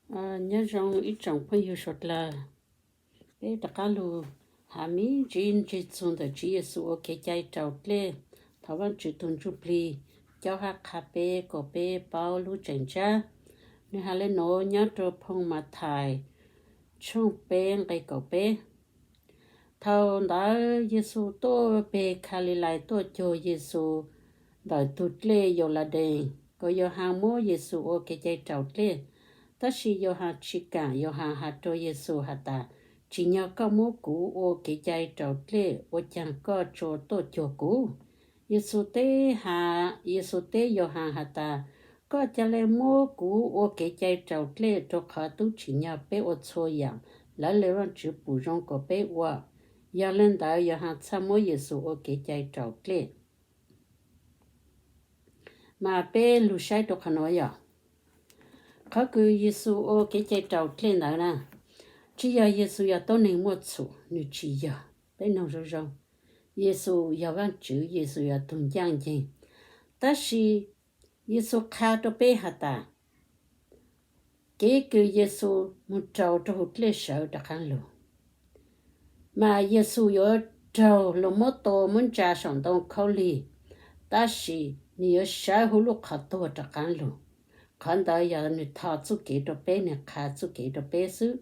Nyob zoo ib tsoom phooj ywg suav dlawg, peb rov qab lug has me ntsis ntsig txug ntawm Tswv Yexus ua kev cai raus dlej. Thov Vaajtswv tug Ntsujplig plig cob hab qha peb kuas peb paub lub tseem ntsab. Nwg has le nuav nyob rua phoo Mathais tshooj peb nqe kaum peb. Thaus ntawd Yexus tuaj peg Khalilais tuaj cuag Yexus ntawm tug dlej Yauladees, kuas Yauhas muab Yexus ua kev cai raus dlej. Tab sis Yauhas tsis kaam, Yauhas has rua Yexus has tas, Tsim nyog koj muab kuv ua kev cai raus dlej, ua caag koj tsuas tuaj cuag kuv? Yexus teb has, Yexus teb Yauhas has tas, Koj ca le muab kuv ua kev cai raus dlej, rua qhov tub tsim nyog peb ua txhua yaam lawv le Vaajtswv pum zoo kuas peb ua. Yog le ntawd Yauhas txhaj muab Yexus ua kev cai raus dlej. Mas peb lug saib rua qhov nuav yog, qhov kws Yexus ua kev cai raus dlej ntawd na, tsis yog Yexus yog tuab neeg muaj txhum, nwg tsis yog. Peb noog zoo zoo, Yexus yog Vaajtswv, Yexus yog tug ncaaj nceeg. Tab sis Yexus qha rua peb has tas, kev kws Yexus moog raus rua huv dlej sawv rov qaab lug, mas Yexus yuav raug luas muab tua muab ntsa saum ntoo khaub lig, tab sis nwg yuav sawv huv lub qhov tuag rov qaab lug. Qhov ntawd yog nwg tho txuj kev rua peb, nwg qha txuj kev rua peb xwb.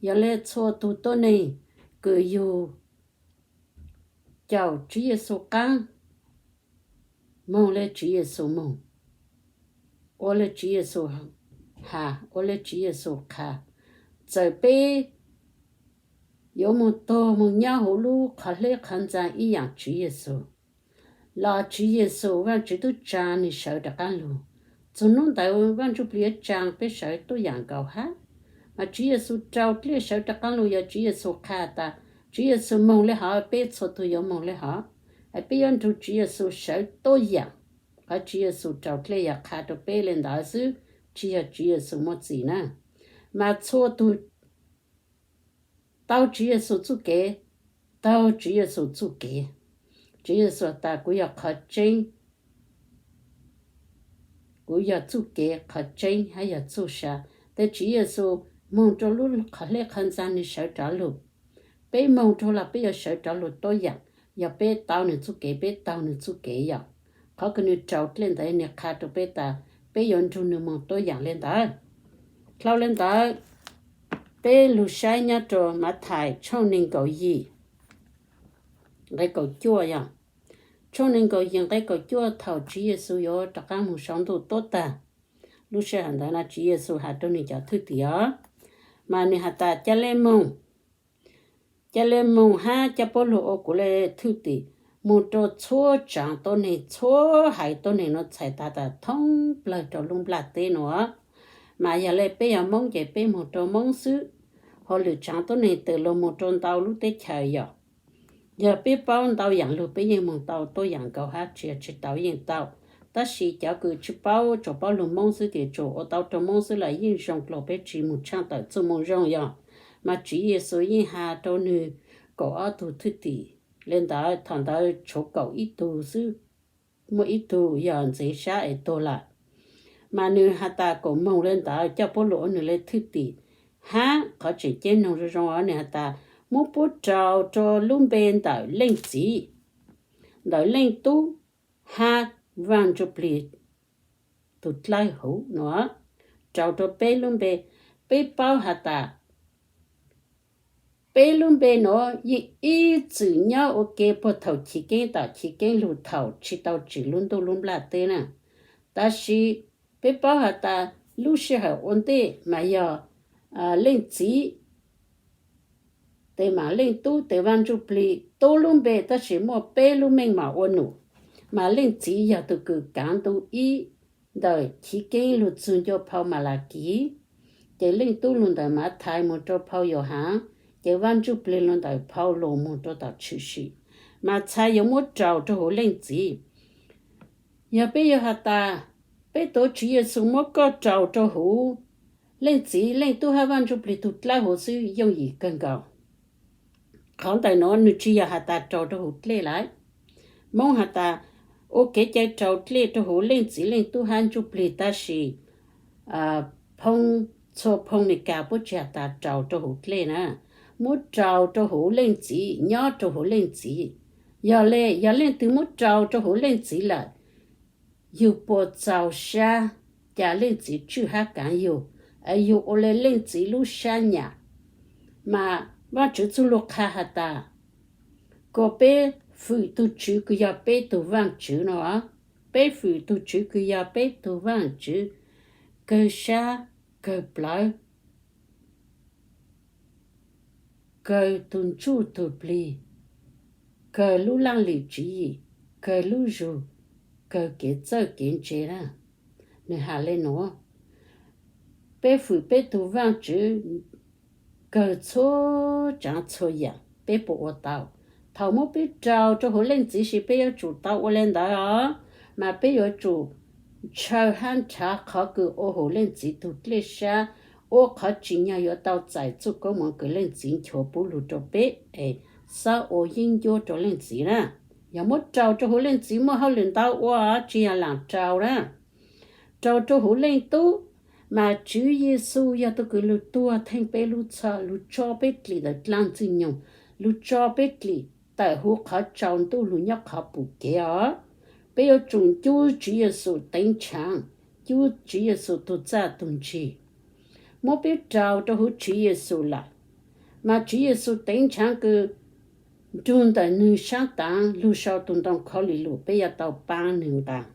Yog le txhua tug tuab neeg kws yug caum Tswv Yexus qaab, moog le Tswv Yexus moog, ua le Tswv Yexus has, ua le Tswv Yexus qha. Txawm peb yuav moog tuag moog nyob huv lub qhov hleb qhov ntxaa ib yaam Tswv Yexus, los Tswv Yexus Vaajtswv tub tsaa nwg sawv rov qaab lug. Txug nub ntawd Vaaj Ntsujplig yuav tsaa peb sawv tuab yaam nkaus hab. Mas Tswv Yexus raus dlej sawv rov qaab lug yog Tswv Yexus qha tas, Tswv Yexus moog le hov peb txhua tug yuav moog le hov, es peb yuav nrug Tswv Yexus sawv tuab yaam. Qhov Tswv Yexus raus dlej yog qha rua peb le ntawd xwb, tsis yog Tswv Yexus muaj txim na. Mas txhua tug taug Tswv Yexus txuj kev, taug Tswv Yexus txuj kev. Tswv Yexus tas, kuv yog qhov tseeb, kuv yog txuj kev, qhov tseeb hab yog txuj sa. Tes Tswv Yexus moog rua lub qhov hleb qhov ntxaa nwg sawv rov lug. Peb moog rua los peb yuav sawv rov lug tuab yaam, yog peb taug nwg txuj kev, peb taug nwg txuj kev yog. Qhov kws nwg raus dlej ntawd nwg qha rua peb tas, peb yuav nrug nwg moog tuab yaam le ntawd. Dlhau le ntawd, peb lug saib nyob rua Mathais tshooj neeg nkaum yim nqe kaum cuaj yog. Tshooj neeg nkaum yim nqe kaum cuaj, thaum Tswv Yexus yuav rov qaab moog sau ntuj tuab taag, lub sij hawm ntawd no Tswv Yexus has rua nwg cov thwj tim os, mas nwg has tas, ca le moog, ca le moog hab coj puab lug ua kuv le thwj tim, moog rua txhua tsaav tuab neeg, txhua haiv tuab neeg nuav txhais tag tas thoob plawg rua lub nplaj teb nuav. Mas yog le peb yog Moob ces peb moog rua Moob xwb, hauj lwm tsaav tuab neeg tws lug moog rua ntau lub teb chaws yog. Yog peb paub ntau yaam lug peb yeej moog tau tuab yaam nkaus hab, tsis yog tsis tau, yeej tau. Tab sis cov kws tsis paub, tsuas paub lug Moob xwb ces tsuas ua tau rua Moob xwb los yeej zoo dlua, peb tsis moog tshaaj tawm txuj moo zoo yog. Mas Tswv Yexus yeej has rua nwg kaum ob tug thwj tim le ntawd, thaum ntawd tshuav kaum ib tug xwb, muaj ib tug yog ntxeev sab es tuag lawm. Mas nwg has tas kom moog le ntawd coj puab lug ua nwg le thwj tim. Hab qhov tseem ceeb noog zoo zoo os, nwg has tas, muab puab rau rua lub npe ntawm Leej Txiv, ntawm Leej Tub hab Vaaj Ntsuj Plig tug dlawb huv nuav, rau rua peb lub npe. Peb paub has tas peb lub npe nuav yeej ib txwm nyob ua ke puag thaum chiv keeb tom chiv keeb lug thaum tsis tau tsim lub ntuj lub nplaj teb na. Tab sis peb paub has tas lub sij hawm ua ntej mas yog Leej Txiv, tes mas Leej Tub, tes Vaaj Ntsuj Plig tub lub npe, tab sis muaj peb lub meej mam ua num. Mas Leej Txiv yog tug kws kaav ntu ib ntawm chiv keeb lug txug ncua phau Malakis, ces Leej Tub lug ntawm Mathais moog rua phau Yauhas, ces Vaaj Ntsuj Plig lug ntawm phau Lus moog rua tom Tshwm Sim. Mas txhais yuav muab rau rua huv Leej Txiv. Yog peb yuav has tas, peb tuav Tswv Yexus muab koj rau rua huv Leej Txiv, Leej Tub hab Vaaj Ntsuj Plig tug dlawb huv xwb yooj yim kawg nkaus. Qhov ntawm nuav nwg tsis yog has tas rau rua huv dlej lawm. Moob has tas ua kev cai rau dlej rua huv Leej Txiv, Leej Tub hab Ntsuj Plig, tab sis phoo txhua phooj Mes Kas puab tsis has tas rau rau huv dlej na, muab rau rau huv leej txiv, nyob rau huv leej txiv. Yog le, yog leej twg muab rau rau huv leej txiv lawm, yug puas txaus sab, cas leej txiv tswj hab kaav yug, es yug ua le leej txiv lub sab nyam. Mas Vaajtswv txuj lug qha has tas, kom peb fwm tug Tswv kws yog peb tug Vaajtswv no. Peb fwm tug Tswv kws yog peb tug Vaajtswv, kawg sab, kawg plawv, kawg tug ntsuj tug plig, kawg lub laaj lwm tswv yim, kawg lub zug, kawg kev txawj kev ntse na. Nwg has le nuav, peb fwm peb tug Vaajtswv kawg txhua tsaav txhua yaam, peb puas ua tau? Thaus muab peb rau rau huv leej txiv sis peb yuav tsum tau ua le ntawd os. Mas peb yuav tsum ntshaw hab nrhav qhov kws ua huv leej txiv tug dlej sab, ua qhov tsim nyog yuav tau txais txuj koob moov kws leej txiv nchuav pub lug rau peb es xob ua yeeb ncuab rau leej txiv na. Yog muab rau rau huv leej txiv muaj hauj lwm ntau ua, tsis yog laam rau na. Rau rau huv leej tub, mas Tswv Yexus yog tug kws lug tuag theej peb lub txhoj, lug tso peb dlim ntawm dlaaj ntxwg nyoog, lug tso peb dlim tawm huv qhov tsaus ntuj lug nyob qhov pum kev os. Peb yuav tsum ncu Tswv Yexus teev tshaav, ncu Tswv Yexus tug txaj tug ntsig. Muab peb rau rau huv Tswv Yexus lawm, mas Tswv Yexus teev tshaav kws nrug ntawm nwg saab taav lug sau tug ntoo khaub lig lug, peb yuav tau paab nwg nqaa,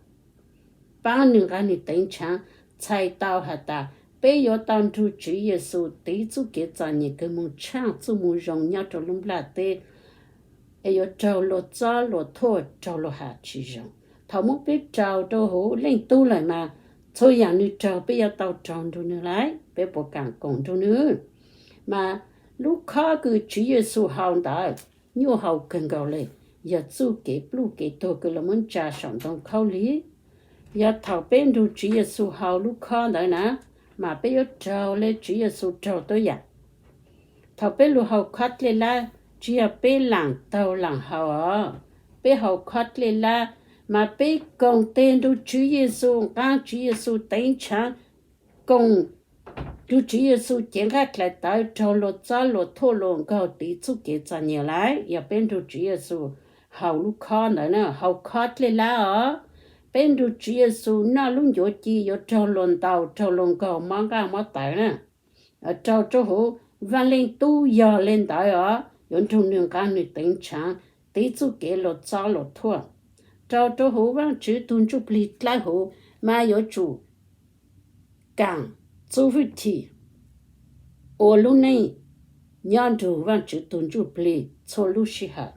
paab nwg nqaa nwg teev tshaav, txhais tau has tas peb yuav tau nrug Tswv Yexus tiv txuj kev txom nyem kws moog tshaaj txuj moo zoo nyob rau lub nplaj teb, es yuav raug luag txob luag thuam, raug luag has tsis zoo. Thaus muab peb rau rau huv leej tub lawm mas txhua yaam nwg raug peb yuav tau raug nrug nwg lawm, peb puas kaam koom nrug nwg? Mas lub khob kws Tswv Yexus haus ntawd nyuaj haus kawg nkaus le, yog txuj kev pluj kev tuag kws lug muab ntsa saum ntoo khaub lig. Yog thaus peb nrug Tswv Yexus haus lub khob ntawd na, mas peb yuav raug le Tswv Yexus raug tuab yaam. Thaus peb lug haus khob dlej lab, tsis yog peb laam taug laam haus os. Peb haus khob dlej lab, mas peb koom teg nrug Tswv Yexus, nqaa Tswv Yexus teev tshaav, koom nrug Tswv Yexus cev nqaij dlais tawv, raug luag txob luag thuam luag nkaug tiv txuj kev txom nyem lawm. Yog peb nrug Tswv Yexus haus lub khob ntawd na, haus khob dlej lab os, peb nrug Tswv Yexus noj lub ncuav ci yuav raug luag ntaus, raug luag nkaug mob nqaj mob tawv na. Rau rau huv Vaaj Leej Tub yog le ntawd os, yuav nrug nwg nqaa nwg teev tshaav, tiv txuj kev luag txob luag thuam. Rau rau huv Vaajtswv tug ntsuj plig dlawb huv, mas yuav tsum kaam txuj hwj chim ua lub neej nyob nrug Vaajtswv tug ntsuj plig txhua lub sij hawm,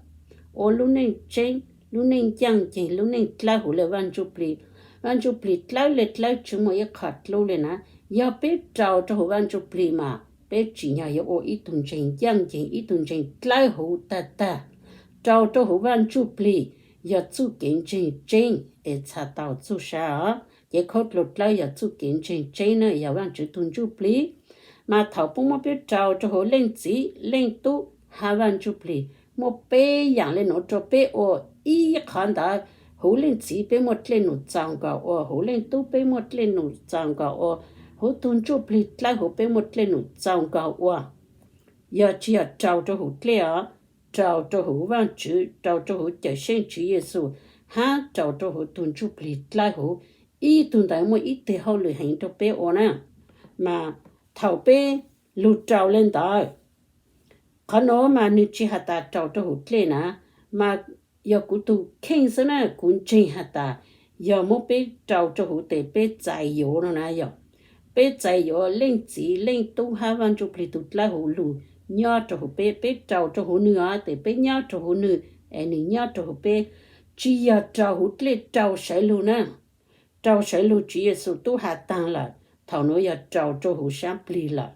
ua lub neej tseeb, lub neej ncaaj nceeg, lub neej dlawb huv le Vaaj Ntsuj Plig. Vaaj Ntsuj Plig dlawb le dlawb tsi muaj ib qho dlub le na. Yog peb rau rau huv Vaaj Ntsuj Plig mas peb tsim nyog yuav ua ib tug ntseeg ncaaj nceeg, ib tug ntseeg dlawb huv tag tag. Rau rau huv Vaaj Ntsuj Plig yog txuj kev ntseeg tseeb es txha tau txuj sa os. Ces khaub dluag dlawb yog txuj kev ntseeg tseeb na, yog Vaajtswv tug ntsuj plig. Mas thaum peb muab peb rau rau huv Leej Txiv, Leej Tub hab Vaaj Ntsuj Plig, muaj peb yaam le nuav rau peb ua. Ib qhov ntawd, huv Leej Txiv peb muaj dlej num txaus nkaus ua, huv Leej Tub peb muaj dlej num txaus nkaus ua, huv tug ntsuj plig dlawb huv peb muaj dlej num txaus nkaus ua. Yog tsi yog rau rau huv dlej os, rau rau huv Vaajtswv, rau rau huv Cawm Seej Tswv Yexus, hab rau rau huv tug ntsuj plig dlawb huv. Ib tug ntawd muaj ib tug hauj lwm heev rau peb ua na. Mas thaum peb lug rau le ntawd, qhov nuav mas nwg tsi has tas rau rau huv dlej na, mas yog kuv tug kheej xwb na, kuv ntseeg has tas yog muab peb rau rau huv tes peb txais yuav no na yog. Peb txais yuav Leej Txiv, Leej Tub hab Vaaj Ntsuj Plig tug dlawb huv lug nyob rau huv peb, peb rau rau huv nwg os, tes peb nyob rau huv nwg, es nwg nyob rau huv peb. Tsi yog rau huv dlej rau sawv lug na. Rau sawv lug Tswv Yexus tub has taag lawm, thaum nuav yog rau rau huv sab plig lawm.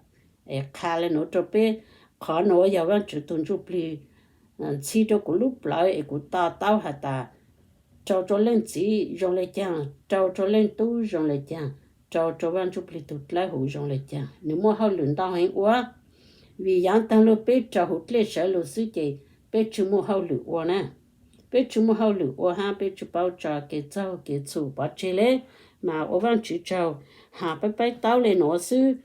Es qha le nuav rau peb, qhov nuav yog Vaajtswv tug ntsuj plig ntxhi rau kuv lub plawv es kuv to taub has tas rau rau Leej Txiv zoo le caag, rau rau Leej Tub zoo le caag, rau rau Vaaj Ntsuj Plig tug dlawb huv zoo le caag. Nwg muaj hauj lwm ntau heev ua, vim yaav taag lug peb rau huv dlej sawv lug xwb ces peb tsi muaj hauj lwm ua na. Peb tsi muaj hauj lwm ua hab peb tsi paub tso kev txaug kev txhum pov tseg le. Mas ua Vaajtswv tsaug, has paib paib taub le nuav xwb.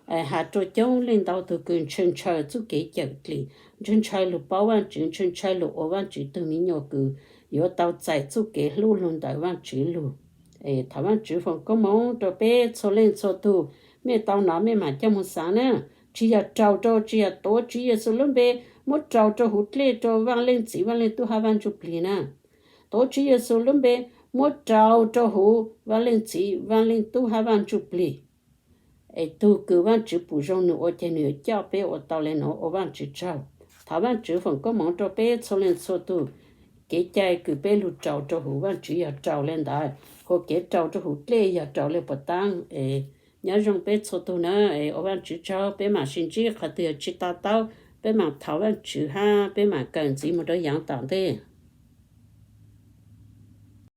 has rua coob leej ntau tug kws ntshaw ntshaw txuj kev cawm dlim, ntshaw ntshaw lug paub Vaajtswv, ntshaw ntshaw lug ua Vaajtswv tug miv nyuas kws yuav tau txais txuj kev hlub lug ntawm Vaajtswv lug. Thov Vaajtswv foom koob moov rua peb txhua leej txhua tug, mej tau nov mej maam coj moog xaav na. Tsi yog raug rua, tsi yog tuav Tswv Yexus lub npe muab raug rua huv dlej rua Vaaj Leej Txiv, Vaaj Leej Tub hab Vaaj Ntsuj Plig na. Tuav Tswv Yexus lub npe muab raug rua huv Vaaj Leej Txiv, Vaaj Leej Tub hab Vaaj Ntsuj Plig. Es tug kws Vaajtswv pum zoo nwg ua ces nwg yuav coj peb ua tau le nuav ua Vaajtswv tsaug. Thov Vaajtswv foom koob moov rua peb txhua leej txhua tug. Kev cai kws peb lug raug rua huv Vaajtswv yog raug le ntawd, hua kev raug rua huv dlej yog raug le puas taab. Es nyob zoo peb txhua tug na, es ua Vaajtswv tsaug, peb maam sib ntsib qhov twg yog tsi to taub, peb maam thov Vaajtswv hab peb maam kawm ntxiv moog rua yaav tom ntej.